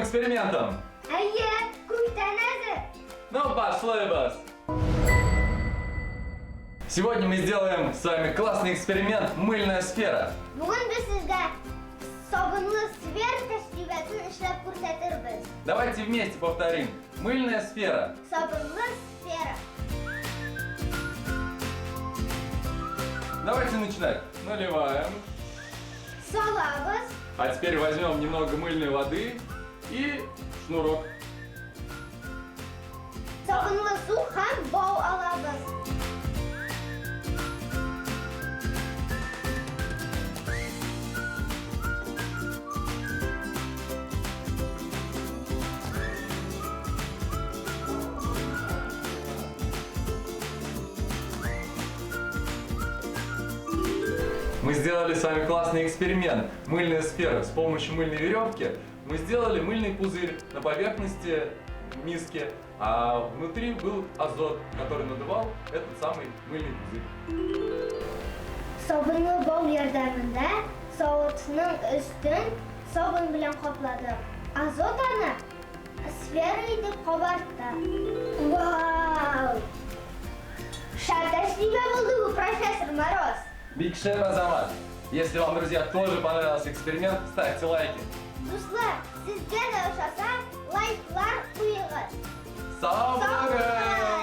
экспериментом? Әйе, күптән әзер. Ну, пошлыбыз! Сегодня мы сделаем с вами классный эксперимент «Мыльная сфера». Бүген без сезгә сабынлы сфера тәҗрибәсен эшләп күрсәтербез. Давайте вместе повторим. Мыльная сфера. Сабынлы сфера. Давайте начинать. Наливаем. Салабыз. А теперь возьмем немного мыльной воды и шнурок. Сабынлы су һәм бау алабыз. Мы сделали с вами классный эксперимент. Мыльная сфера. С помощью мыльной веревки мы сделали мыльный пузырь на поверхности миски, а внутри был азот, который надувал этот самый мыльный пузырь. Сабынлы бау ярдәмендә савытның өстен сабын белән капладык. Азот аны сфера итеп кабартты. Вау! Шәп тәҗрибә булды бу, профессор Мороз. Бик шәп, Азамат! Если вам, друзья, тоже понравился эксперимент, ставьте лайки. Дуслар, сезгә дә ошаса, лайклар куегыз. Сау булыгыз!